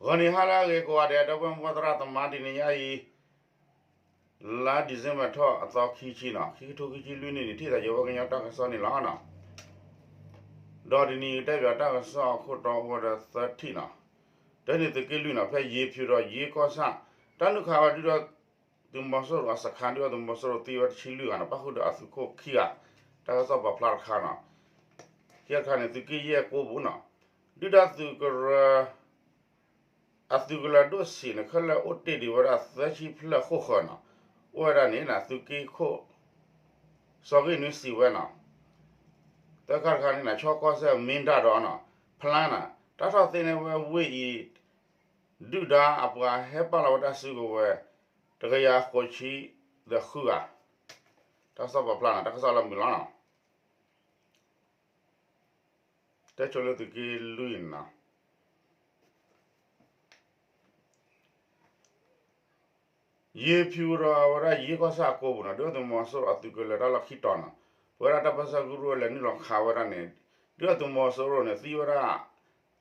ဂီၤနံၤဟါလၢအဂ့ၤကိးဂၤဒဲး ဒီပုၢ်ဝဲၢ်သရၣ်သမါ တနံၤညါအံၤ လါ December ထီၣ်အသီခံဆံနီၤ ခံကထိခံဆံလွံၢ်နံၣ်န့ၣ် ထံၣ်သးယဝဲကညီတၢ်ကစီၣ်န့ၣ်လီၤနီၤ. ဒီးတနံၤအံၤကတဲဘၣ်တၢ်ကစီၣ်အခိၣ်တီအိၣ်ဝဲဒီးသၢထံၣ်နီၤ. တၢ်န့ၣ်သုးက့လွံၢ်နီၤ ဖဲယ့ၤဖၠူၤဒီးယ့ၤကီၢ်ဆၣ် တၢ်နုာ်ခးဝဲဒုၣ်ဒါ သုးမီၤစိရိၤအစခါ ဒုၣ်ဒါသုးမီၤစိရိၤသံဝဲတဆံလွံၢ်ဂၤနီၤ ပၣ်ဃုာ်ဒီးအသုးခိၣ်ခံဂၤ တၢ်ကစီၣ်ပာ်ဖျါတခါနီၤ. ခံဂၤတခါန့ၣ် သုးက့ယဲၢ်ကိပူၤနီၤ ဒုၣ်ဒါသုးကရၢ အသုးကလၢၤဒိၣ်ဆံးန့ၣ် ခဲလၢာ်အိၣ်တ့ၢ်ဒံးဝဲဒၣ်သၢဆံဖျၢၣ်ဃိၣ်ဃၢၤနီၤ. အိၣ်ဝဲဒၣ်န့ၣ် သုးက့ခိၣ် စီၤဂ့ၢ်နွံစံးဝဲနီၤ. သၢခါတခါန့ၣ် ဆီကီၢ်စဲၣ်မ့ၢ်ဒၣ်ဒီးနီၤ ဖျါနၤ တၢ်ထီၣ်သ့န့ၢ်ဝဲဝ့ၢ်အံၤ ဒုၣ်ဒါအပှၤဟဲပာ်လီၤဝဲတၢ်စုကဝဲၤ တကယၤဃိးဆံဒီးဃုဂၤ တၢ်ကစီၣ်ပာ်ဖျါနီၤ တၢ်ကစီၣ်လၢမုာ်လီၤနီၤ. တဲဆိလၢသုးက့လွံၢ်နီၤ ယ့ၤဖၠူၤဒီးအဝဲဒၣ်ယ့ၤကီၢ်ဆၣ်အကိပူၤနီၤ ဒုၣ်ဒါသုးမီၤစိရိၤအသုးကလၢၤတၢ်လီၢ်ခံတီၤနီၤ ပဝဲဒၣ်တၢ်ပၢဆှၢကရူၢ်ဝဲလဲၤနုာ်လီၤခးဝဲဒၣ်န့ၣ် ဒုၣ်ဒါသုးမီၤစိရိၤန့ၣ် သံဝဲဒၣ်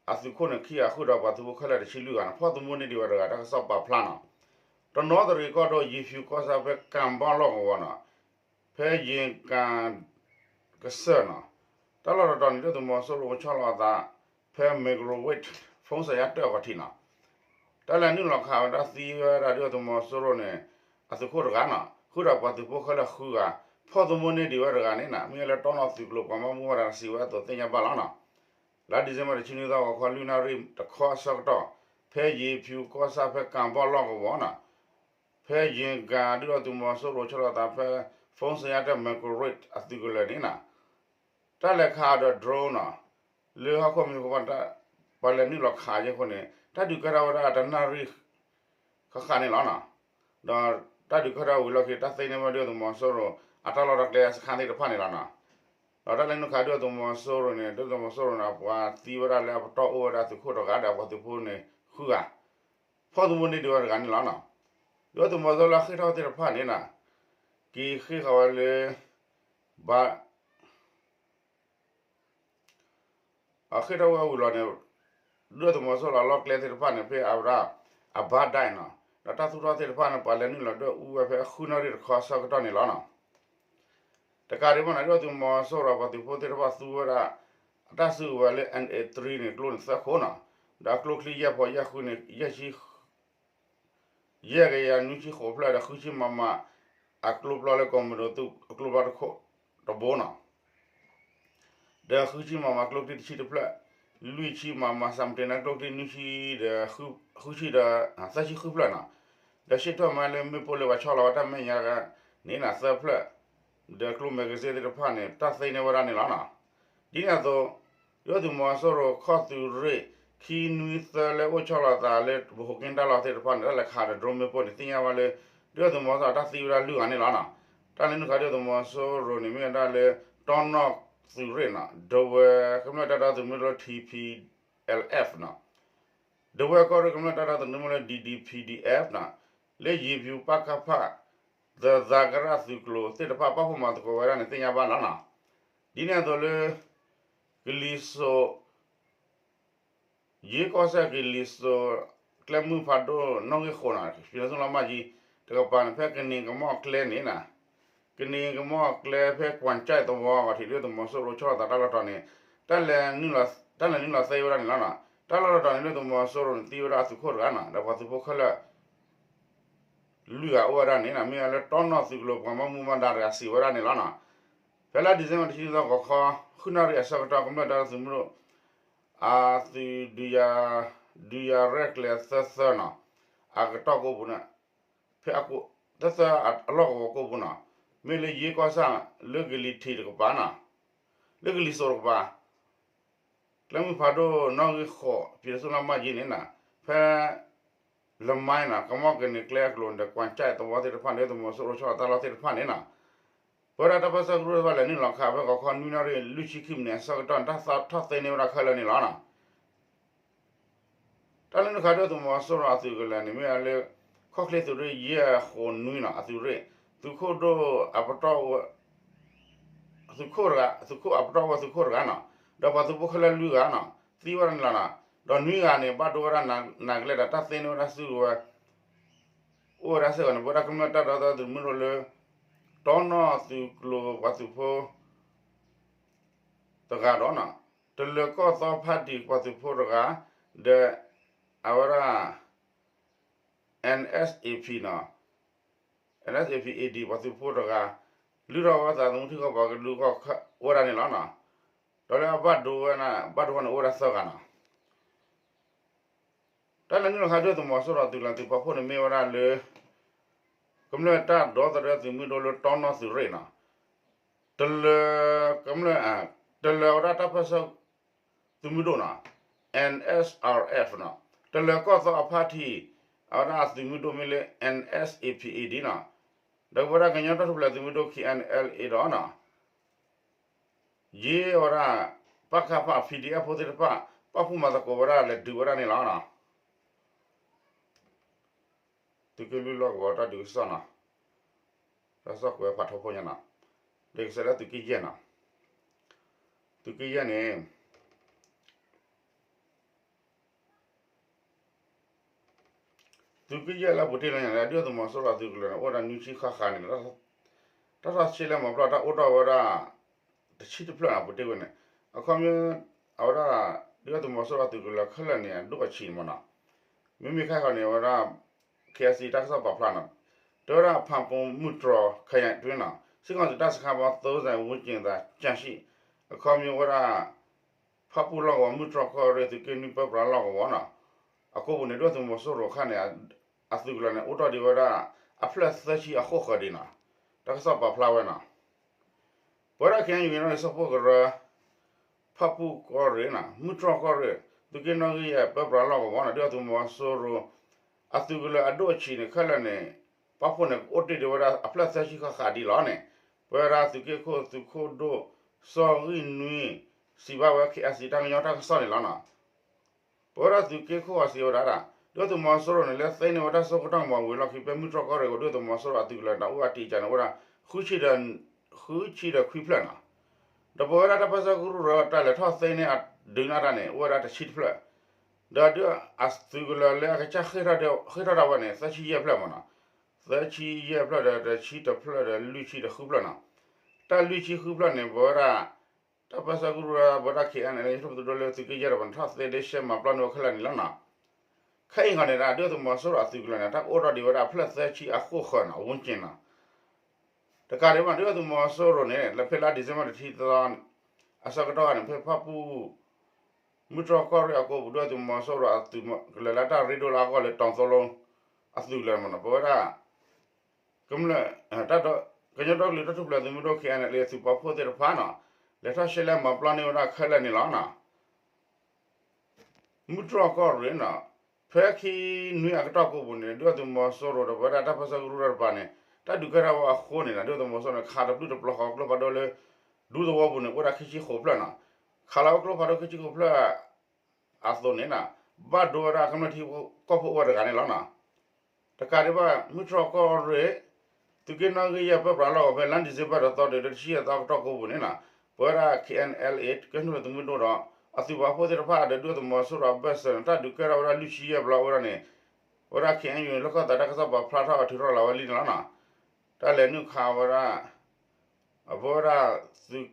အသုးခိၣ်န့ၣ်ခံဂၤဃုာ်ဒီးပှၤသုးဖိခဲလၢာ်တဆံလွံၢ်ဂၤနီၤ ဖီၣ်သမူန့ၢ်ဒံးဝဲတဂၤ တၢ်ကစီၣ်ပာ်ဖျါနီၤ. တနီသရံၣ်ကီၢ်ဒိၣ် ယ့ၤဖၠူၤကီၢ်ဆၣ်ဖဲကၤဘီၣ်လီၢ်ကဝီၤနီၤ ဖဲယ့ၤကၤ ကစၢၢ်နီၤ တၢ်လီၢ်တတီၤန့ၣ် ဒုၣ်ဒါသုးမီၤစိရိၤအိၣ်ဆီလီၤအသး ဖဲ microwave phone စးယါတၢၢ်အဂီၢ်ထံးနီၤ တၢ်လဲၤနုာ်လီၤခးဝဲဒၣ်သံဝဲဒၣ်ဒုၣ်ဒါသုးမီၤစိရိၤန့ၣ် အသုးခိၣ်တဂၤနီၤ ဃုာ်ဒီးပှၤသုးဖိခဲလၢာ်ဃုဂၤ ဖီၣ်သမူန့ၢ်ဒံးဝဲတဂၤန့ၣ်နီၤ မ့ၢ်လၢတီနီၢ်သုးကျိၤပှၤဘၣ်မူဘၣ်ဒါတဂၤစံးဝဲအသိးသ့ၣ်ညါဘၣ်လီၤနီၤ. လါ December တဆံနွံသီ ဂီၤခီလွံၢ်နၣ်ရံၣ်တခီအဆၢကတီၢ် ဖဲယ့ၤဖၠူၤကီၢ်ဆၣ်ဖဲကၤဘီၣ်လီၢ်ကဝီၤနီၤ ဖဲယ့ၤကၤ ဒုၣ်ဒါသုးမီၤစိရိၤဆီလီၤသးဖဲ phone စးယါတၢၢ် microwave အသုးကလၢၤန့ၣ်နီၤ တၢ်လဲၤခးဒီး drone နီၤ လၢဟီၣ်ခိၣ်မံၤဖိ ပှၤလဲၤနုာ်လီၤခးယဲၢ်အဃိန့ၣ် တၢ်ဒုးကဲထီၣ်ဝဲဒၣ်တနၣ်ရံၣ် ဃၣ်ဃၣ်န့ၣ်လီၤနီၤ. ဒီးတၢ်ဒုးကဲထီၣ်ဝံၤလီၢ်ခံ တၢ်သ့န့ၢ်ဝဲဒုၣ်ဒါသုးမီၤစိရိၤ အတၢ်လီၢ်တၢ်ကျဲအစခါသ့ၣ်တဖၣ်န့ၣ်လီၤနီၤ. ဒီးတၢ်လဲၤနုာ်ခးဒုၣ်ဒါသုးမီၤစိရိၤန့ၣ် ဒုၣ်ဒါသုးမီၤစိရိၤန့ၣ် ပှၤသံဝဲဒၣ်လၢအပတီၢ်အိၣ်ဝဲဒၣ်သုးခိၣ်တဂၤဒီးပှၤသုးဖိန့ၣ်ဃုဂၤ ဖီၣ်သမူန့ၢ်ဒံးဝဲတဂၤန့ၣ်လီၤနီၤ. ဒုၣ်ဒါသုးမီၤစိရိၤလၢအဃ့ၢ်ထီၣ်သ့ၣ်တဖၣ်န့ၣ်နီၤ က့ၤဃ့ၢ်ဃီၤဝဲလၢ ဘၣ် အဃ့ၢ်ထီၣ်ဝဲဝံၤလီၤန့ၣ် ဒုၣ်ဒါသုးမီၤစိရိၤအလီၢ်ကျဲသ့ၣ်တဖၣ်န့ၣ် ဖဲအဝဲဒၣ် အဘါဒဲးနီၤ ဒီးတၢ်သူၣ်ထီၣ်သ့ၣ်တဖၣ်န့ၣ် ပှၤလဲၤနုာ်လီၤဒွဲၣ်အူဝဲဖဲဃုနၣ်ရံၣ်တခီအဆၢကတီၢ်န့ၣ်လီၤနီၤ. တကးဒံးဘၣ်န့ၣ် ဒုၣ်ဒါသုးမီၤစိရိၤပှၤသုးဖိသ့ၣ်တဖၣ်သူဝဲဒၣ် အတၢ်စုကဝဲၤလၢ N A three န့ၣ် ကျိန့ၣ်သၢခိၣ်နီၤ ဒီးအကျိချံယဲၢ်ဖီယဲၢ်ဃုန့ၣ် ယဲၢ်ဆံ ယဲၢ်ကယၤနွံဆံဃိးဖျၢၣ်ဒီး ဃုဆံ MM အကျိပျီလၢကီၢ်မုၢ်ဒိၣ်သုးအကျိပျီတခိၣ်တဘိနီၤ ဒီးဃုဆံ MM ကျိချံတဆံတဖျၢၣ်, လွံၢ်ဆံ MM စးမတ့ၣ်န့ၣ် ကျိချံနွံဆံဒီး ဃုဆံဒီး သၢဆံဃုဖျၢၣ်နီၤ, ဒီးရှဲၣ်ထီၣ်မးလၢမ့ၣ်ပိၢ်လၢပှၤဆီလီၤဝဲတၢ်မဲာ်ညါန့ၣ်နီၤ သၢဖျၢၣ်, ဒီးကျိ magazine သ့ၣ်တဖၣ်န့ၣ် တၢ်သ့န့ၢ်ဝဲဒၣ်န့ၣ်လီၤနီၤ. ဒ်န့ၣ်အသိး ဒုၣ်ဒါသုးမီၤစိရိၤခီၣ်သုးရ့ၣ် ခံနွံသၢလၢအိၣ်ဆီလီၤသးလၢ ဘိၣ်ဟူက့တၢ်လီၢ်သ့ၣ်တဖၣ်န့ၣ် တၢ်လဲၤခးဒီး drone မ့ၣ်ပိၢ်န့ၣ် သ့ၣ်ညါဝဲလၢ ဒုၣ်ဒါသုးမီၤစိရိၤတၢ်သံဝဲဒၣ်လွံၢ်ဂၤန့ၣ်လီၤနီၤ. တၢ်လဲၤနုာ်ခးဒုၣ်ဒါသုးမီၤစိရိၤန့ၣ် မ့ၢ်ဝဲဒၣ်လၢ တီနီၢ်သုးရ့ၣ်နီၤ ဒဝဲၢ်ကမျၢၢ်တၢ်ဒီသဒၢမ့ၢ်လၢ T P L F နီၤ ဒဝဲၢ်ကီၢ်ရ့ၣ်ကမျၢၢ်တၢ်ဒီသဒၢမ့ၢ်လၢ D D P D F နီၤ လၢယ့ၤဖၠူၤ ပကဖ သသးကရၣ်သုးကျိၤသ့ၣ်တဖၣ် ပာ်ဖှိၣ်မၤသကိးဝဲဒၣ်န့ၣ် သ့ၣ်ညါဘၣ်လီၤနီၤ. ဒ်န့ၣ်အသိးလၢ ကလံၤစိး ယ့ၤကီၢ်စဲၣ်ကလံၤစိး ကျဲမုၢ်ဖးဒိၣ်နီၣ်ဂံၢ်ဃိးနီၤ ဖံးလီၤဆူလီၤမၢ်ယံၤ တကပၤန့ၣ် ဖဲကန့ၢ်ကမီၣ်ကျဲန့ၣ်နီၤ ကန့ၢ်ကမီၣ်ကျဲဖဲကွၢ်ကၠဲၣ်သဝီအဂီၢ်ထံး ဒုၣ်ဒါသုးမီၤစိရိၤဆီလီၤသးတၢ်လီၢ်တတီၤန့ၣ် တၢ်လဲၤနုာ်လီၤသံဝဲဒၣ်န့ၣ်လီၤနီၤ. တၢ်လီၢ်တတီၤန့ၣ် ဒုၣ်ဒါသုးမီၤစိရိၤန့ၣ် သံဝဲဒၣ်အသုးခိၣ်တဂၤနီၤ ဒီးပှၤသုးဖိခဲလၢာ် လွံၢ်ဂၤအိၣ်ဝဲဒၣ်န့ၣ်နီၤ မ့ၢ်ဝဲလၢတီနီၢ်သုးကျိၤပှၤဘၣ်မူဘၣ်ဒါတဂၤစံးဝဲဒၣ်န့ၣ်လီၤနီၤ. ဖဲလါ December တဆံနွံသီ ဂီၤခီ ဃုနၣ်ရံၣ်အဆၢကတီၢ် ကမျၢၢ်တၢ်ဒီသဒၢမုၢ်ဒိၣ် အသုး ဒုးယၤရဲၣ်ကျဲၤသၢသၢနီၤ အကတီၢ်ကိးပူၤန့ၣ် ဖဲအသၢသၢအလီၢ်ကဝီၤကိးပူၤနီၤ မ့ၢ်လၢယ့ၤကီၢ်စဲၣ် လၢကလံၤထံးတကပၤနီၤ လၢကလံၤစိးတကပၤ ကျဲမုၢ်ဖးဒိၣ်နီၣ်ဂံၢ်ဃိး ဖံးလီၤဆူလီၤမၢ်ယံၤန့ၣ်နီၤ ဖဲ လမါနီၤ ကမီၣ်ကန့ၢ်ကျဲအကျိၤဒီး ကွၢ်ကၠဲၣ်သဝီသ့ၣ်တဖၣ်န့ၣ် ဒုၣ်ဒါသုးမီၤစိရိၤဆီလီၤတၢ်လီၢ်သ့ၣ်တဖၣ်န့ၣ်နီၤ ပဝဲဒၣ်တၢ်ပၢဆှၢကရူၢ်တဖၣ်လဲၤနုာ်လီၤခးဖဲဂီၤခီနွံနၣ်ရံၣ် လွံၢ်ဆံခံမံးနံးအဆၢကတီၢ်န့ၣ် တၢ်သးထီၣ်သ့န့ၢ်ဝဲဒၣ်ခဲလၢာ်န့ၣ်လီၤနီၤ. တၢ်လဲၤနုာ်ခးဒုၣ်ဒါသုးမီၤစိရိၤအသုးကလၢၤန့ၣ် မ့ၢ်ဝဲလၢ ခီၣ်ချ့သုးရ့ၣ်ယဲၢ်ဃိးနွံနီၤ အသုးရ့ၣ် သုးခိၣ်ဒိၣ်အပတီၢ်ဝဲ သုးခိၣ်တဂၤ သုးခိၣ်အပတီၢ်ဝဲသုးခိၣ်တဂၤနီၤ ဒီးပှၤသုးဖိခဲလၢာ်လွံၢ်ဂၤနီၤ သံဝဲဒၣ်န့ၣ်လီၤနီၤ. ဒီးနွံဂၤန့ၣ် ဘၣ်ဒိဝဲဒၣ်နၤကလဲာ်ဒီး တၢ်သ့န့ၢ်ဝဲဒၣ်စုကဝဲၤ အိၣ်ဝဲဒၣ်စ့ၢ်ကီးန့ၣ် ပဝဲဒၣ်ကမျၢၢ်တၢ်ဒီသဒၢသုးမုၢ်ဒိၣ်လၢ တီနီၢ်သုးကျိၤပှၤသုးဖိတဂၤဒီး တလၢၤကီၢ်သီဖါတံၣ်ပှၤသုးဖိတဂၤ ဒီးအဝဲဒၣ် NSAP နီၤ NSAP AD ပှၤသုးဖိတဂၤ လုၢ်ထီၣ်ဝဲသးသမူထံကီၢ်ပှၤကလုာ်ဂီၢ်အိၣ်ဝဲဒၣ်န့ၣ်လီၤနီၤ. ဒီးလၢအဘၣ်ဒိဝဲဒၣ် ဘၣ်ဒိဝဲန့ၣ်အိၣ်ဝဲဒၣ်သၢဂၤနီၤ. တၢ်လဲၤနုာ်လီၤခးဒုၣ်ဒါသုးမီၤစိရိၤအသုးကျိၤသုးပာ်ဖှိၣ်န့ၣ်မ့ၢ်ဝဲဒၣ်လၢ ကမျၢၢ်တၢ်ဒီသဒၢသုးမုၢ်ဒိၣ်လၢတီနီၢ်သုးရ့ၣ်နီၤ. တလၢၤ ကမျၢၢ် တလၢၤဝဲဒၣ်တၢ်ပၢၢ်ဆၢသုးမုၢ်ဒိၣ်နီၤ NSRF နီၤ. တလၢၤကီၢ်သီအဖါတံၣ် အဝဲဒၣ်အသုးမုၢ်ဒိၣ်မ့ၢ်လၢ NSAPAD နီၤ. ဒီးပဝဲဒၣ်ကညီတၢ်ထူၣ်ဖျဲးသုးမုၢ်ဒိၣ် KNLA ဒီးနီၤ ယ့ဝဲဒၣ် ပကဖ PDF ဖိသ့ၣ်တဖၣ် ပာ်ဖှိၣ်မၤသကိးဝဲဒၣ်လဲၤဒုးဝဲဒၣ်န့ၣ်လီၤနီၤ. သုးက့လွံၢ်လီၢ်ကဝီၤတၢ်ဒုးကစီၣ်နီၤ, တၢ်ကစီၣ်ကွဲးဖးထီဖိညါနီၤ, ဒ်ကစဲးလၢသုးက့ယဲၢ်နီၤ, သုးက့ယဲၢ်န့ၣ် သုးက့ယဲၢ်လၢအပူၤတ့ၢ်လီၤန့ၣ် ဒုၣ်ဒါသုးမီၤစိရိၤအသုးကလၢၤန့ၣ် အိၣ်ဝဲဒၣ်နွံဆံဃၣ်ဃၣ်န့ၣ် တၢ်ထီၣ်ရှဲလဲၣ်မၤပျီတၢ်အိၣ်ထီၣ်ဝဲဒၣ် တဆံတဖျၢၣ်န့ၣ် အပူၤတ့ၢ်ဝဲန့ၣ်, အခီပညီ အဝဲဒၣ် ဒုၣ်ဒါသုးမီၤစိရိၤအသုးကလၢၤခဲလၢာ်န့ၣ် အဒိၣ်အဆံးန့ၣ်မ့ၢ်နီၤ, မ့မ့ၢ်ခဲအံၤန့ၣ် အဝဲဒၣ် KIC တၢ်ကစီၣ်ပာ်ဖျါနီၤ, တဲဝဲဒၣ်ဖၣ်ပူၤမုၢ်တြီၢ် ခယတွ့နီၤ, စစ်ကောင်စီတပ်စခန်းပေါင်း သုံးဆယ်ဝန်းကျင်သာကျန်ရှိ, အခီပညီဝဲဒၣ် ဖၣ်ပူၣ်လီၢ်ကဝီၤ မုၢ်တြီၢ်ကီၢ်ရ့ၣ် သုးက့နွံပၢပြးလီၢ်ကဝီၤနီၤ, အကိာ်ပူၤန့ၣ် ဒုၣ်ဒါသုးမီၤစိရိၤခါန့ၣ် အသုးကလၢၤန့ၣ် အိၣ်ထီၣ်ဒံးဝဲဒၣ် အဖျၢၣ်သၢဆံအဃိၣ်ဃၢၤဒံးနီၤ, တၢ်ကစီၣ်ပာ်ဖျါဝဲနီၤ. ပဝဲဒၣ် KNU နီၣ်ဂံၢ်ဆၣ်ဖိကရၢ ဖၣ်ပူၣ်ကီၢ်ရ့ၣ်နီၤ မုၢ်တြီၢ်ကီၢ်ရ့ၣ် သုးက့နီၣ်ဂံၢ်ယဲၢ်ပၢပြးလီၢ်ကဝီၤနီၤ ဒုၣ်ဒါသုးမီၤစိရိၤ အသုးကလၢၤအဒိၣ်အဆံးန့ၣ် ခဲလၢာ်န့ၣ် ပာ်ဖှိၣ်န့ၣ် ကအိၣ်တ့ၢ်ဒံးဝဲဒၣ်အဖျၢၣ်သၢဆံဃၣ်ဃၣ်ဒံးလီၤန့ၣ်, ပဝဲဒၣ်သုးက့ခိၣ်သုးခိၣ်ဒိၣ် စီၤဂံၢ်နွံ စံးဘၣ်ဝဲ KIC တၢ်ကညီတၢ်ကစီၣ်န့ၣ်လီၤနီၤ. ပဝဲဒၣ်သုးက့ခိၣ်အီၤစံးဝဲဒၣ်ဒၣ် ဒုၣ်ဒါသုးမီၤစိရိၤန့ၣ် လၢသ့န့ၢ်ဝဲတၢ်စိကမီၤဝံၤလီၢ်ခံ ဖဲမုၢ်တြီၢ်ကီၢ်ရ့ၣ်ကဝီၤ ဒုၣ်ဒါသုးမီၤစိရိၤအသုးကလၢၤန့ၣ် အိၣ်ဝဲဒၣ်တံာ်ကၢန့ၣ် အိၣ်ဝဲဒၣ် ဃုဆံဒီး ဃုဆံဒီးခွံဖျၢၣ်နီၤ. ဒီးပဝဲဒၣ်တၢ်ပၢၢ်ဆၢကရူၢ်ဒီးတၢ်လဲၤထီၣ်သ့န့ၢ်အဒုးနၢ်တၢ်န့ၣ် အိၣ်ဝဲဒၣ်တဆံတဖျၢၣ်, ဒီးဒုးအသုးကလၢၤလၢအကစၢ်ဃ့ၢ်ထီၣ်တၢ်ဝဲန့ၣ် သၢဆံယဲၢ်ဖျၢၣ်မ့ၢ်နီၤ, သၢဆံယဲၢ်ဖျၢၣ်ဒီးတဆံတဖျၢၣ်ဒီးလွံၢ်ဆံဒီးဃုဖျၢၣ်နီၤ. တၢ်လွံၢ်ဆံဃုဖျၢၣ်န့ၣ် ပဝဲဒၣ် တၢ်ပၢၢ်ဆၢကရူၢ်ဒီး ပဝဲဒၣ် KNLA ထီၣ်ပသူဒိၣ်လၢသုးက့ယဲၢ်ဒီးပှၤန့ၣ် ထီၣ်သ့ဒ့ရှဲမၤပျီန့ၢ်ဝဲခဲလၢာ်န့ၣ်လီၤနီၤ. ခဲအံၤဂီၢ်န့ၣ်ဒၣ် ဒုၣ်ဒါသုးမီၤစိရိၤအသုးကလၢၤန့ၣ် တၢ်ကအိၣ်ထီၣ်ဒံးဝဲဒၣ်အဖျၢၣ်သၢဆံအဃိၣ်ဃၢၤနီၤ ဝန်းကျင်နီၤ. တကးဒံးဘၣ် ဒုၣ်ဒါသုးမီၤစိရိၤန့ၣ် လၢဖဲလါ December တဆံသီ အဆၢကတီၢ်န့ၣ် ဖဲဖၣ်ပူၣ် မုၢ်တြီၢ်ကီၢ်ရ့ၣ်အကိာ်ပူၤ ဒုၣ်ဒါသုးမီၤစိရိၤအသုးကလၢၤလၢတၢ်ရ့ဒိၣ်လၢအဂီၢ်လၢတီၤသိလိ အသုးကလၢၤန့ၣ်မ့ၢ်နီၤ ပဝဲဒၣ် ကမျၢၢ် ကညီဒီကလုာ်တၢ်ထူၣ်ဖျဲးသုးမုၢ်ဒိၣ် KNLA သုးပာ်ဖှိၣ်သ့ၣ်တဖၣ်နီၤ လဲၤထီၣ်ရှဲလဲၣ်မၤပျီန့ၢ်ဝဲဒၣ်ခဲလၢာ်န့ၣ်လီၤနီၤ. မုၢ်တြီၢ်ကီၢ်ရ့ၣ်နီၤ ဖဲခံနွံအကတီၢ်ကိာ်ပူၤန့ၣ် ဒုၣ်ဒါသုးမီၤစိရိၤဒီး ပဝဲဒၣ်တၢ်ပၢၢ်ဆၢကရူၢ်တဖၣ်န့ၣ် တၢ်ဒုးကဲထီၣ်ဝဲအဃိန့ၣ်နီၤ ဒုၣ်ဒါသုးမီၤစိရိၤန့ၣ် ခးတပျုၢ်တပျီၤဃီကျိဖးဒိၣ်လၢ ဒူသဝီပူၤန့ၣ် အိၣ်ဝဲဒၣ်ခံဆံဃိးဖျၢၣ်နီၤ. ခးလီၤဝဲကျိဖးဒိၣ်ခံဆံဃိးဖျၢၣ် အသိးန့ၣ်နီၤ ဘၣ်ဒိဝဲဒၣ်ကမျၢၢ်ထံဖိကီၢ်ဖိအိၣ်ဝဲတဂၤန့ၣ်လီၤနီၤ. တကးဒံးဘၣ် မုၢ်တြီၢ်ကီၢ်ရ့ၣ် သုးက့နီၣ်ဂံၢ်ယဲၢ်ပၢပြးလီၢ်ကဝီၤ ဖဲလါ December တသီတုၤလၢ တဆံယဲၢ်သီအကတီၢ်ကိာ်ပူၤန့ၣ်နီၤ ပဝဲဒၣ် KNLA ကညီတၢ်ထူၣ်ဖျဲးသုးမုၢ်ဒိၣ်ဒီး အသုးပာ်ဖှိၣ်သ့ၣ်တဖၣ်ဒီး ဒုၣ်ဒါသုးမီၤစိရိၤအဘၢၣ်စၢၤန့ၣ် တၢ်ဒုးကဲထီၣ်ဝဲဒၣ်လွံၢ်ဆံယဲၢ်ဘျီဝဲဒၣ်န့ၣ် ပဝဲဒၣ် KNU န့ၣ် လီၢ်ခၢၣ်သးတၢ်ကစီၣ်ပာ်ဖျါထီၣ်အထုးထီၣ်လီၤဝဲလံန့ၣ်လီၤနီၤ. တၢ်လဲၤနုာ်ခးဝဲဒၣ် အပဝဲဒၣ်သုး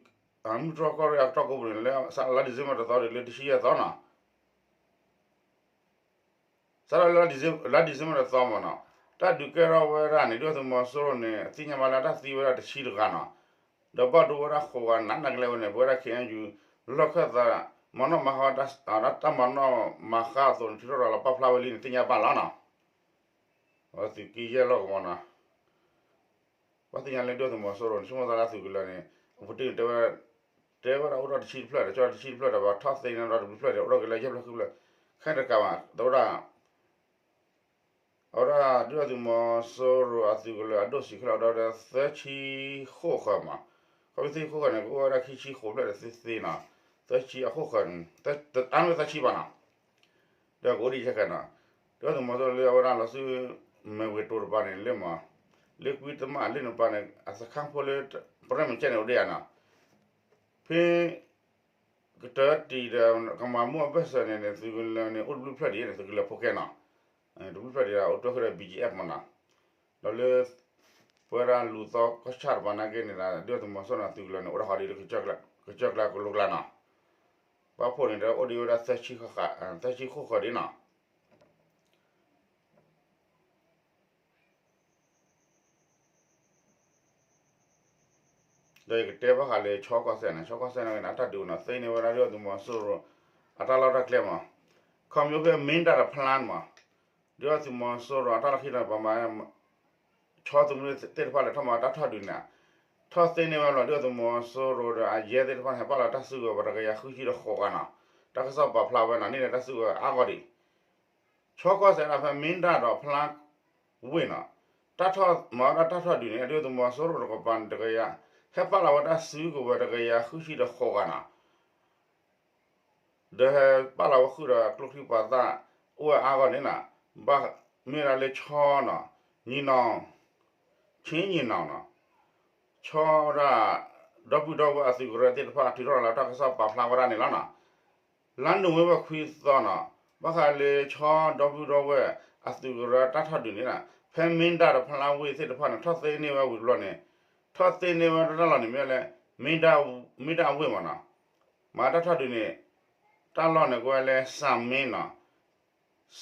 မုၢ်တြီၢ်ကီၢ်ရ့ၣ်အကတီၢ်ကိာ်ပူၤန့ၣ် လၢလါ December တသီတုၤလၢ တဆံယဲၢ်သီနီၤ စးထီၣ်လၢ လါ December တသီမ့ၢ်နီၤ တၢ်ဒုးကဲထီၣ်ဝဲဒၣ်န့ၣ် ဒုၣ်ဒါသုးမီၤစိရိၤန့ၣ် သ့ၣ်ညါဘၣ်လၢတၢ်သံဝဲဒၣ်တဆံတဂၤနီၤ ဒီးဘၣ်ဒိဝဲဒၣ်ဃိးဂၤနးနးကလဲာ်ဝဲန့ၣ် ပဝဲဒၣ် KNU လီၢ်ခၢၣ်သး မၤနီၣ်မၤဃါ တၢ်မၤနီၣ်မၤဃါအသိးန့ၣ် ထုးထီၣ်ရၤလီၤပာ်ဖျါဝဲလံန့ၣ် သ့ၣ်ညါဘၣ်လီၤနီၤ. အဝဲသုးက့ယဲၢ်လီၢ်ကဝီၤနီၤ ပှၤသ့ၣ်ညါလၢဒုၣ်ဒါသုးမီၤစိရိၤန့ၣ် ဆိကမိၣ်သးလၢအသုးကလၢၤန့ၣ် အပူၤတ့ၢ်န့ၣ် တဲဝဲ တဲဝဲဒၣ်အိၣ်ထီၣ်တဆံတဖျၢၣ်ဒီး ကၠီတဆံတဖျၢၣ်ဒီး ပှၤထီၣ်သ့န့ၣ်ဒီးတဘျုးဖျၢၣ်ဒီး အိၣ်ထီၣ်က့ၤလၢယဲၢ်ဖျၢၣ်ဃုဖျၢၣ် ခဲတကးဘၣ် တဲဝဲဒၣ် အဝဲဒၣ်ဒုၣ်ဒါသုးမီၤစိရိၤအသုးကလၢၤအဒိၣ်ဆံးခဲလၢာ် ဒီးသၢဆံဃိးဃၢၤမး ခီဖျိသ့ၣ်ဃိးဃၢၤန့ၣ် ကအိၣ်ဝဲဒၣ်ခံဆံဃိးဖျၢၣ်ဒီးသ့သ့နီၤ သၢဆံအဃိးဃၢၤ အါန့ၢ်သၢဆံဘၣ်နီၤ ဒီးကအိၣ်ဒံးခဲခဲနီၤ ဒုၣ်ဒါသုးမီၤစိရိၤလၢအဝဲဒၣ်လီၤဆူ မဲၢ်ဝ့ၤတိၤတပၤန့ၣ် လၢမး လၢကွံတမၣ်လၢနပၤန့ၣ် အစခါဖိလၢ ပရဲမုၢ်ကဲန့ၣ်အိၣ်ဒံးဧါနီၤ ဖဲ ကတၢၢ်တံၢ်ဒီး ကမၤမူအဘၢၣ်စၢၤန့ၣ်န့ၣ် သုးကလၢၤန့ၣ် အိၣ်တဘျုးဖျၢၣ်ဒံးန့ၣ် သုးကလၢၤဖိခဲနီၤ, တဘျုးဖျၢၣ်ဒံးဒီး အိၣ်တ့ၢ်ဃုာ်ဒီး ဘံၣ်ကၠံၣ်အဲၣ်မနီၤ, ဒီးလၢ ပဝဲဒၣ်လူၤသီကီၢ်ဆၣ်တပၤနာ်က့န့ၣ်ဒီး ဒုၣ်ဒါသုးမီၤစိရိၤန့ၣ် သုးကလၢၤန့ၣ် အိၣ်ဒၣ်ဃီဒ်လၢ ကစၢၢ်ကျါကလိကျါနီၤ, ပာ်ဖှိၣ်န့ၣ်ဒီး အိၣ်ဒံးဝဲဒၣ် သၢဆံဃိးဃၣ်ဒံးနီၤ. ဒီးယကတဲဘၣ်ဃးလၢ ခၠီကီၢ်စဲၣ်န့ၣ်, ခၠီကီၢ်စဲၣ်န့ၣ် အတၢ်ဒုးန့ၣ် သ့န့ၢ်ဝဲဒၣ်ဒုၣ်ဒါသုးမီၤစိရိၤ အတၢ်လီၢ်တၢ်ကျဲမး, ခီဖျိဖဲ မ့ၢ်ဒၣ်တဖျါမး, ဒုၣ်ဒါသုးမီၤစိရိၤအတၢ်လီၢ်ခံဒီး ပမၤ ခၠီသုးမုၢ်ဒိၣ်သ့ၣ်တဖၣ်လၢထီၣ်မၤတၢ်ထီၣ်ဒုးန့ၣ်, ထီၣ်သ့န့ၢ်ဝဲလီၤ ဒုၣ်ဒါသုးမီၤစိရိၤဒီးအယဲၢ်သ့ၣ်တဖၣ်န့ၣ် ဟဲပာ်လီၤတၢ်စုကဝဲၤပှၤတကယၤဃုဆံဒီးဃိးဂၤနီၤ, တၢ်ကစီၣ်ပာ်ဖျါဝဲနီၤ န့ၢ်န့ၢ်တၢ်စုကဝဲၤအါဂီၢ်ဒံး ခၠီကီၢ်စဲၣ်ဒၣ်ဖဲမ့ၢ်ဒၣ်ဒီးဖျါဝ့ၢ်နီၤ, တၢ်ထီၣ်မၤဝဲဒၣ်တၢ်ထီၣ်ဒုးန့ၣ် ဒုၣ်ဒါသုးမီၤစိရိၤတကပၤန့ၣ်တကယၤ, ဟဲပာ်လီၤဝဲတၢ်စုကဝဲၤတကယၤဃုဆံဒီးဃိးဂၤနီၤ, ဒီးဟဲပာ်လီၤဝဲဃုာ်ဒီးကျိချံပှၤသၣ် အိၣ်ဝဲအါဂီၢ်န့ၣ်နီၤ, ဘၣ်မ့ၢ်ဝဲဒၣ်လၢခၠီနီၤ, ညီနောင်, ခၠ့ၣ်ညီနောင်နီၤ, ခၠီဝဲဒၣ် ဒီပုၢ်ဒီဝဲၢ်အသုးကရၢသ့ၣ်တဖၣ် ထုးထီၣ်လီၤတၢ်ကစီၣ်ပာ်ဖျါဝဲဒၣ်န့ၣ်လီၤနီၤ. လါနိၣ်ဝ့ဘၢၣ်ခွံသီနီၤ, ဘၣ်ဃးလၢခၠီဒီပုၢ်ဒီဝဲၢ်အသုးကရၢတၢ်ထီၣ်ဒုးန့ၣ်နီၤ, ဖဲမ့ၢ်ဒၣ်ဒီးဖျါဝ့ၢ်သ့ၣ်တဖၣ်န့ၣ် ထီၣ်သ့န့ၢ်ဝဲဝံၤတဘျီန့ၣ်, ထီၣ်သ့န့ၢ်ဝဲတၢ်လီၢ်န့ၣ်မ့ၢ်လၢ မ့ၢ်ဒၣ်ဝ့ၢ်မးနီၤ, မၤတၢ်ထီၣ်ဒုးန့ၣ် တၢ်လီၢ်န့ၣ်ကဝဲလၢ စၤမ့နီၤ,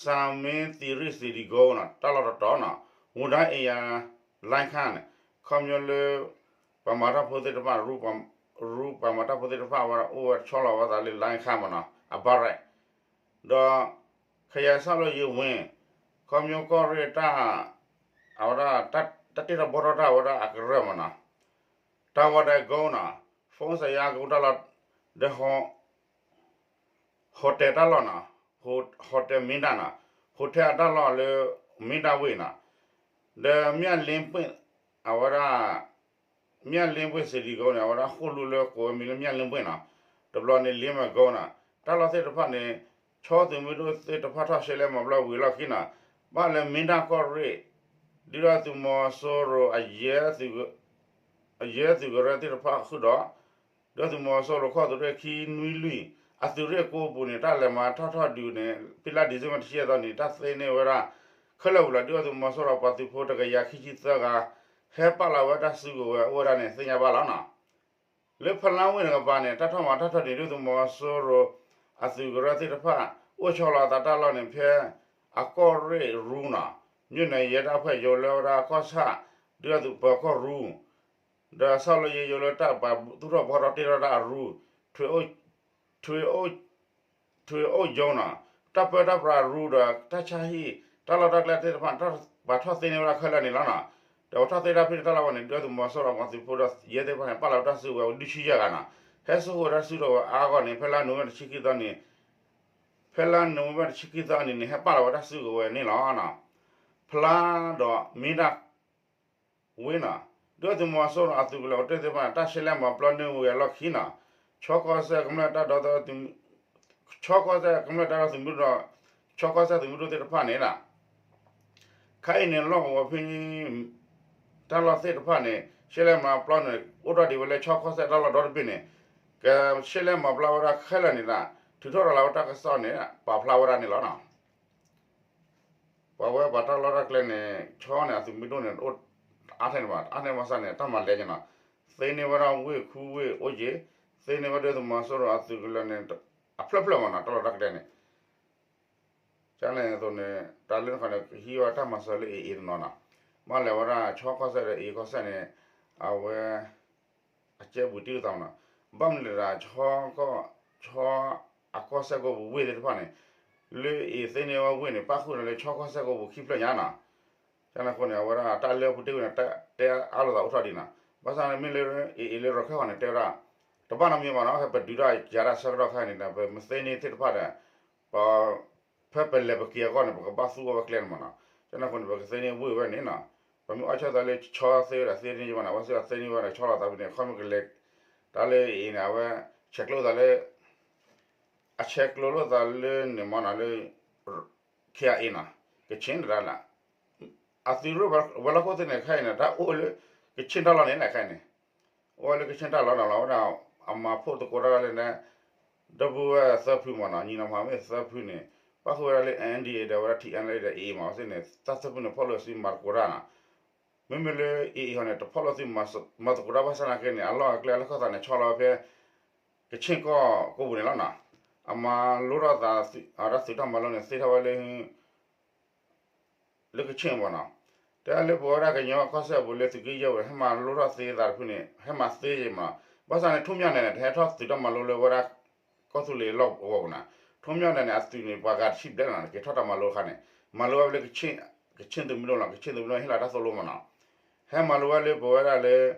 စၤမ့သံရ့ၣ်စံးဒံကိနီၤ တၢ်လီၢ်တတီၤနီၤ, ဝူဒါအ့ယၤ လိုင်းခါန့ၣ် ခီဖျိလၢ ပှၤမၤတၢ်ဖိသ့ၣ်တဖၣ် ရူပှၤမၤတၢ်ဖိသ့ၣ်တဖၣ် အဝဲအိၣ်ဝဲဆီလီၤဝဲသးလၢ လိုင်းခါမးနီၤ အဘၣ်ရဲၣ်, ဒီး ခယၤဆၣ်လီၤယံၤဝ့ၢ် ခီဖျိကီၢ်ရ့ၣ်တၢ် အဝဲဒၣ် တၢ်တ့ထီၣ်ဘှီထီၣ်တၢ်ဝဲဒၣ်အကရၢၢ်မးနီၤ, တၢ်ဝဲဒၣ်ကိနီၤ, ဖိစၢ်ယါကအိၣ်တၢ်လီၢ် ဒီး ဟိၣ်တဲၣ်တၢ်လီၢ်နီၤ, ဟိၣ်တဲၣ်မ့ၢ်ဒၣ်နီၤ, ဟိၣ်တဲၣ်အတၢ်လီၢ်လၢ မ့ၢ်ဒၣ်ဝ့ၢ်နီၤ, ဒီးမၠၣ်လ့ပ့ၣ် အဝဲဒၣ် မၠၣ်လ့ပ့ၣ်စံးဒံကိန့ၣ် အဝဲဒၣ်ဃိၣ်လူလၢကိးဝဲမံၤလၢမၠၣ်လ့ပ့ၣ်နီၤ, တဘျီန့ၣ်လ့မးကိနီၤ, တၢ်လီၢ်သ့ၣ်တဖၣ်န့ၣ် ခၠီသုးမုၢ်ဒိၣ်သ့ၣ်တဖၣ်ထီၣ်ရှဲလဲမၤပျီဝံၤအလီၢ်ခံနီၤ, ဘၣ်လၢမ့ၢ်ဒၣ်ကီၢ်ရ့ၣ် ဒုၣ်ဒါသုးမီၤစိရိၤ အယဲၢ်သုးကရၢသ့ၣ်တဖၣ်ဃုာ်ဒီး ဒုၣ်ဒါသုးမီၤစိရိၤခီၣ်သုးရ့ၣ်ခံနွံလွံၢ် အသုးရ့ၣ်ကိးပူၤန့ၣ် တၢ်လဲၤမၤထီၣ်ထီၣ်ဒုးန့ၣ် ဖဲလါဒံၣ်စ့ဘၢၣ်တဆံယဲၢ်သီန့ၣ် တၢ်သ့န့ၢ်ဝဲဒၣ် ခဲလၢာ်ဝံၤလီၤ ဒုၣ်ဒါသုးမီၤစိရိၤပှၤသုးဖိတကယၤခံဆံသၢဂၤ ဟဲပာ်လီၤဝဲတၢ်စုကဝဲၤအိၣ်ဝဲဒၣ်န့ၣ် သ့ၣ်ညါဘၣ်လီၤနီၤ. လၢဖလါဝ့ၢ်တကပၤန့ၣ် တၢ်ထီၣ်မၤထီၣ်ထီၣ်န့ၣ် ဒုၣ်ဒါသုးမီၤစိရိၤ အသုးကရၢသ့ၣ်တဖၣ် အိၣ်ဆီလီၤအသးတၢ်လီၢ်န့ၣ် ဖဲ အကီၢ်ရ့ၣ်ရူနီၤ, မြို့နယ်ရဲတပ်ဖွဲ့ရုံးလၢဝဲဒၣ်ကီၢ်ဆၣ် ဒုၣ်ဒါသုးပၢၤကီၢ်ရူ ဒီးဆၣ်လီၤယံၤယိၤလၢတၢ်ပာ်သူၣ်ထီၣ်ဘှီထီၣ်တ့ထီၣ်တၢ်အရူ ထွ့ ထွ့အိၣ်ယိၤနီၤ, တၢ်ပၢတၢ်ပြးရူဒီးတၢ်ဆါဟံၣ် တၢ်လီၢ်တၢ်ကျဲသ့ၣ်တဖၣ်န့ၣ် ပှၤထီၣ်သ့န့ၢ်ဝဲဒၣ်ခဲလၢာ်န့ၣ်လီၤနီၤ. ဒီးပှၤထီၣ်သ့တၢ်ဖဲန့ၣ်တၢ်လီၢ်ဝဲန့ၣ် ဒုၣ်ဒါသုးမီၤစိရိၤပှၤသုးဖိဒီးယဲၢ်သ့ၣ်တဖၣ်န့ၣ် ပာ်လီၤဝဲတၢ်စုကဝဲၤဒုဆံယဲၢ်ဂၤနီၤ, ဟဲစိာ်ဃုာ်ဝဲတၢ်စုကဝဲၤအါဂီၢ်န့ၣ် ဖဲလါနိၣ်ဝ့ဘၢၣ်တဆံခံသီန့ၣ် ဖဲလါနိၣ်ဝ့ဘၢၣ်တဆံခံသီအနံၤန့ၣ် ဟဲပာ်လီၤဝဲတၢ်စုကဝဲၤန့ၣ်လီၤ. ဖျါဒီးမ့ၢ်ဒၣ်ဝ့ၢ်နီၤ, ဒုၣ်ဒါသုးမီၤစိရိၤအသုးကလၢၤအိၣ်တ့ၢ်သ့ၣ်တဖၣ်န့ၣ် တၢ်ရှဲလဲမၤပျီန့ၢ်ဝံၤအလီၢ်ခံနီၤ, ခၠီကီၢ်စဲၣ်ကမျၢၢ်တၢ်ဒီသဒၢသုးမုၢ်, ခၠီကီၢ်စဲၣ်ကမျၢၢ်တၢ်ဒီသဒၢသုးမုၢ်ဒိၣ်, ခၠီကီၢ်စဲၣ်သုးမုၢ်ဒိၣ်သ့ၣ်တဖၣ်န့ၣ် ခါအံၤန့ၣ် လီၢ်ကဝီၤဖဲ တၢ်လီၢ်သ့ၣ်တဖၣ်န့ၣ် ရှဲလဲမၤပျီန့ၣ် အိၣ်ထီၣ်ဒံးဝဲလၢခၠီကီၢ်စဲၣ်တၢ်လီၢ်ဒီတဘ့ၣ်န့ၣ် ကရှဲလဲမၤပျီဝဲဒၣ်ခဲလၢာ်န့ၣ်ဒီး ထုးထီၣ်ရၤလီၤဝဲတၢ်ကစီၣ်န့ၣ် ပာ်ဖျါဝဲဒၣ်န့ၣ်လီၤနီၤ. ပှၤဝဲပှၤတၢ်လီၢ်တၢ်ကျဲန့ၣ် ခၠီန့ၣ် အသုးမုၢ်ဒိၣ်န့ၣ် အိၣ်အါထဲန့ၣ်ဘၣ်, အါထဲဘၣ်ဆၣ်န့ၣ် တၢ်မၤလဲၣ်က့နီၤ, သ့န့ၢ်ဝဲဒၣ်ဝ့ၢ်ခူဝ့ၢ်အိၣ်က့ၤ, သ့န့ၢ်ဝဲဒၣ်သုးမီၤစိရိၤအသုးကလၢၤန့ၣ် အဖျၢၣ်ဖျၢၣ်မးနီၤ တၢ်လီၢ်တၢ်ကျဲန့ၣ် ကန့ၣ်အသိးန့ၣ် တၢ်လၢန့ၣ်ဃီန့ၣ် ကဟံးဝဲတၢ်မၤစၢၤလၢအ့ၣ်အ့ၣ်တနီၤနီၤ, မ့ၢ်လဲၤဝဲဒၣ်ခၠီကီၢ်စဲၣ်ဒီးအ့ၣ်ကီၢ်စဲၣ်န့ၣ် အဝဲ အကဲဘူးတံၢ်သးမးနီၤ, ဘၣ်မနုၤလဲၣ်ဒီး ခၠီ ခၠီအကီၢ်စဲၣ်ကိးပူၤဝ့ၢ်သ့ၣ်တဖၣ်န့ၣ် လၢအ့ၣ်သ့န့ၢ်ဝဲဝ့ၢ်န့ၣ် ပၣ်ဃုာ်ဒီးလၢခၠီကီၢ်စဲၣ်ကိးပူၤခံဖျၢၣ်ညါနီၤ, ကန့ၣ်အဃိန့ၣ် အဝဲဒၣ်တၢ်လၢအပူၤတ့ၢ်ဝဲန့ၣ် တဲအါလိာ်သးအိၣ်ထီၣ်ဒံးနီၤ, ဘၣ်ဆၣ်န့ၣ်မ့ၢ်လၢအ့ၣ်အ့ၣ်လၢရခဲၣ်ဃီန့ၣ် တဲဝဲဒၣ် တဘၣ်နီတမံၤဘၣ်နီၤ, ဖဲပဒုးတၢ်ယၤတၢ်ဆၢကတီၢ်ခါန့ၣ်ဒီး ပမ့ၢ်သ့န့ၢ်သ့ၣ်တဖၣ်ဒီး ပ ဖဲပလဲၤပက့ၤအဂီၢ်န့ၣ် ပကဘၣ်သူအီၤဝဲကျဲန့ၣ်မးနီၤ, ကန့ၣ်အဃိန့ၣ် ပကသ့န့ၢ်ဝ့ၢ်ဝဲန့ၣ်နီၤ, ပမ့ၢ်အီၣ်ဆၢၣ်သးလၢခၠီသ့ဝဲဒၣ်သ့န့ၢ်ဝဲနီၤ, ဝဲသ့ၣ်သ့န့ၢ်ဝဲဒီး ဆီလီၤသးဖဲန့ၣ် ခီမ့ၢ်ကလဲၤ တၢ်လၢအ့ၣ်န့ၣ် အဝဲ ဆဲးကျိးသးလၢ အဆဲးကျိးလိာ်သးလၢန့ၣ်မးနီၤ လၢ ခ့အ့နီၤ, ကဆ့ၣ်တၢ်လၢ အသုးရ့ၣ်ဝဲၤလီၢ်ခိၣ်သ့ၣ်န့ၣ် ခဲအံၤန့ၣ် တၢ်အိၣ်လၢ ကဆ့ၣ်တၢ်လီၢ်န့ၣ် ခဲအံၤန့ၣ် အိၣ်ဝဲလၢကဆ့ၣ်တၢ်လီၢ်န့ၣ်လီၤ, ဝဲဒၣ်အမၤဖှိၣ်သကိးတၢ်လၢန့ၣ် ဒီပုၢ်ဝဲၢ်သၢဖုမ့ၢ်နီၤ, ညီနောင်မဟာမိတ်သၢဖုန့ၣ် ပၣ်ဃုာ်ဝဲဒၣ်လၢ N D A ဒီးဝဲဒၣ် T N L A ဒီး A A မ့ၢ်နီၤ, အဝဲသ့ၣ်န့ၣ် တၢ်သၢဖုန့ၣ် ဖီၣ်လိာ်စုမၤသကိးတၢ်နီၤ. မ့မ့ၢ်လၢ A A ဟီန့ၣ် တဖီၣ်လိာ်စုမၤသကိးတၢ်ဘၣ်ဆၣ်သနာ်က့န့ၣ် အလီၢ်အကျဲအလီၢ်ခီၣ်သးန့ၣ် ဆီလီၤဝဲဖဲ ကခ့ၣ်ကီၢ်ကိးပူၤန့ၣ်လီၤနီၤ. အမၤလိထီၣ်သး အတၢ်သုးတၢ်မၤလိန့ၣ် သ့ထီၣ်ဝဲလၢ လၢကခ့ၣ်မ့ၢ်နီၤ, တဲလၢပဝဲဒၣ်ကညီကီၢ်စဲၣ်ပူၤလၢသုးက့ယဲၢ်ပူၤန့ၣ် ဟဲမၤလိထီၣ်သ့သးတဖုန့ၣ် ဟဲမၤသ့ယဲၢ်မ့ၢ်နီၤ. ဘၣ်ဆၣ်န့ၣ် ထူၣ်မၠၣ်နဲၣ်န့ၣ် တဟဲထီၣ်သုးတၢ်မၤလိလၢဝဲဒၣ် ကီၢ်သူလ့ၤလီၢ်အဂီၢ်ပူၤနီၤ. ထူၣ်မၠၣ်နဲၣ်န့ၣ် အသုးန့ၣ် ပှၤဂၤတဆံဘျဲၣ်နီၤ က့ၤထီၣ်တၢ်မၤလိအခါန့ၣ် မၤလိဝဲလၢ ကခ့ၣ်သုးမုၢ်ဒိၣ်လီၤ, ကခ့ၣ်သုးမုၢ်ဒိၣ်ဟ့ၣ်လီၤတၢ်သိၣ်လိမ့ၢ်နီၤ. ဟဲမၤလိဝဲလၢပဝဲဒၣ်လၢ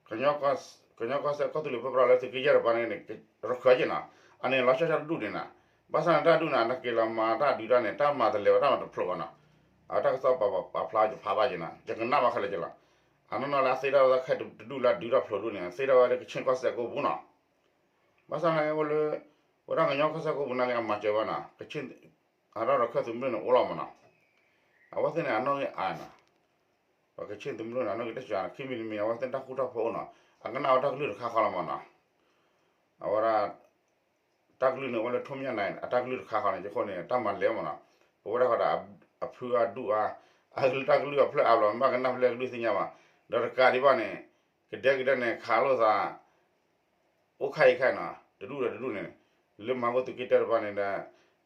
ကညီကီၢ်စဲၣ်ကီၢ်သူလ့ၤပၢပြးလၢသုးက့ယဲၢ်တပၤန့ၣ် ရခၢၣ်က့ၤနီၤ, အန့ၣ်လီၤဆီဆီတဒူၣ်န့ၣ်နီၤ. ဘၣ်ဆၣ်န့ၣ်တၢ်ဒူၣ်န့ၣ် နက့ၤလီၤမၤတၢ်ဒုးတၢ်န့ၣ် တၢ်မၤတလဲၤဝဲတၢ်မၤတဖျိးဘၣ်နီၤ. အတၢ်ကစီၣ်ပာ်ဖျါယဖးဘၣ်က့ၤနီၤ, ယကနၣ်ဘၣ်ခဲလၢာ်က့ၤလီၤ. အနီၢ်နီၢ်လၢအသ့ထီၣ်ဝဲခဲတဒူၣ်လၢအဒုးတၢ်ဖျိးဒူၣ်န့ၣ် သ့ထီၣ်ဝဲလၢကခ့ၣ်ကီၢ်စဲၣ်ကိးပူၤနီၤ. ဘၣ်ဆၣ်န့ၣ်အိၣ်လၢ ဝဲဒၣ်ကညီကီၢ်စဲၣ်ကိးပူၤနာ်က့အမၤစၢၤဝဲနီၤ, ကခ့ၣ် အတၢ်ရခၢၣ်သုးမုၢ်ဒိၣ်န့ၣ်အိၣ်လီၤမ့ၢ်နီၤ. အဝဲသ့ၣ်န့ၣ် အနီၣ်ဂံၢ်အါနီၤ, ပှၤကခ့ၣ်သုးမုၢ်ဒိၣ်န့ၣ် အနီၣ်ဂံၢ်တစှၤနီၤ, ခံမံၤတမံၤန့ၣ် အဝဲသ့ၣ်တၢ်ဃူတၢ်ဖိးအိၣ်နီၤ, အကနၣ်ဝဲတၢ်ကလုၢ်တခါဃီလီၤမ့ၢ်နီၤ. အဝဲဒၣ် တၢ်ကလုၢ်န့ၣ် အိၣ်လၢထူၣ်မၠၣ်နဲၣ် အတၢ်ကလုၢ်တခါဃီန့ၣ် ယဃိန့ၣ် တၢ်မၤလဲၤမ့ၢ်နီၤ, ပဝဲဒၣ်ဃီဒီး အဖုအဒူၣ်အါ, အကလုၢ်တၢ်ကလုၢ်အဖျၢၣ်အါဘျီ မ့ၢ်ဘၣ်ကနၣ်ဖဲလဲၣ်ကလုၢ်သ့ၣ်ညါဘၣ်, ဒီးတကးဒံးဘၣ်န့ၣ် ကဒဲကဒဲန့ၣ် ခးလိာ်သး အိၣ်ခါအံၤခါအံၤနီၤ, တဒူၣ်ဒီးတဒူၣ်န့ၣ်, လၢမၤဝဲသုးက့တၢတပၤန့ၣ်ဒီး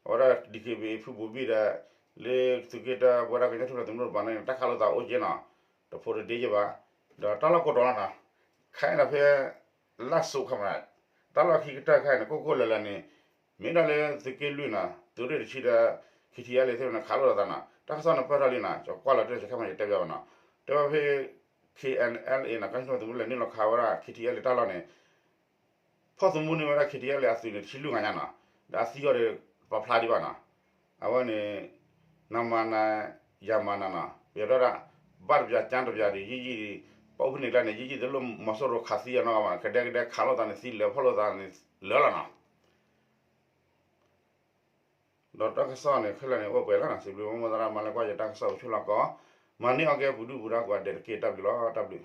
အဝဲဒၣ် D K B A ဖုဘိးဘံၣ်ဒီး လၢသုးက့တၢပဝဲဒၣ်ကညီထူၣ်ဖျဲးသုးမုၢ်ဒိၣ်တပၤန့ၣ် တၢ်ခးလိာ်သးအိၣ်က့နီၤ, တဖိတဒ့က့ဘၣ်, ဒီးတၢ်လီၢ်ကိးတီၤလီၤနီၤ, ခါအံၤဒီးဖဲ လၢစိခါမး, တၢ်လီၢ်ခံကတၢၢ်ခါအံၤန့ၣ် ကိၢ်ကိၢ်လၢၤလၢၤန့ၣ် မ့ၢ်ဒၣ်လၢသုးက့လွံၢ်နီၤ သုးရ့ၣ်တဆံဒီး K T L A သ့ၣ်န့ၣ် ခးလိာ်သးနီၤ, တၢ်ကစီၣ်န့ၣ်ပၢၢ်ထီၣ်လံနီၤ, ကွၢ်လီၤတၢ်ခဲမး ယတဲဘၣ်ဘၣ်နီၤ, တဲဝဲဖဲ K N L A နီၤ ကညီထူၣ်ဖျဲးသုးမုၢ်ဒိၣ်လဲၤနုာ်လီၤခးဝဲဒၣ် K T L A တၢ်လီၢ်န့ၣ် ဖီၣ်သမူန့ၢ်ဝဲဒၣ် K T L A အသုးန့ၣ် တဆံလွံၢ်ဂၤညါနီၤ, ဒီးအသံအီၤဒီး ပာ်ဖျါဒံးဘၣ်နီၤ, အဝဲန့ၣ် နမၤနၤ ယၤမၤနၤနီၤ, ပယီၤဒၣ်ဒၣ် ဘၣ်တပျးကၠါတပျးဒံး ယံာ်ယံာ်ဒံး, ပအိၣ်ဖဲန့ၣ်ကျါန့ၣ် ယံာ်ယံာ်တလိၣ်မီၤစိရိၤခးသံအီၤနီတဂၤဘၣ်, ကဒဲကဒဲခးလိာ်သးန့ၣ် သံလၢာ်ဖီၣ်လိာ်သးန့ၣ် လၢာ်လီၤနီၤ. ဒီးတၢ်ကစီၣ်န့ၣ် ခဲလၢာ်န့ၣ် အိၣ်ပှဲၤလီၤနီၤ, စံးဘျုးမိၢ်သရၣ်မၤလၢကွၢ်ယတၢ်ကစီၣ်အိၣ်ဆူၣ်လီၤကီး, မၤန့ၢ်အီၤကဲပူၤဒုၣ်ပူၤဒါကိးဂၤဒဲးတက့ၢ်, တၢ်ဘျုးလီၤ, တၢ်ဘျုး.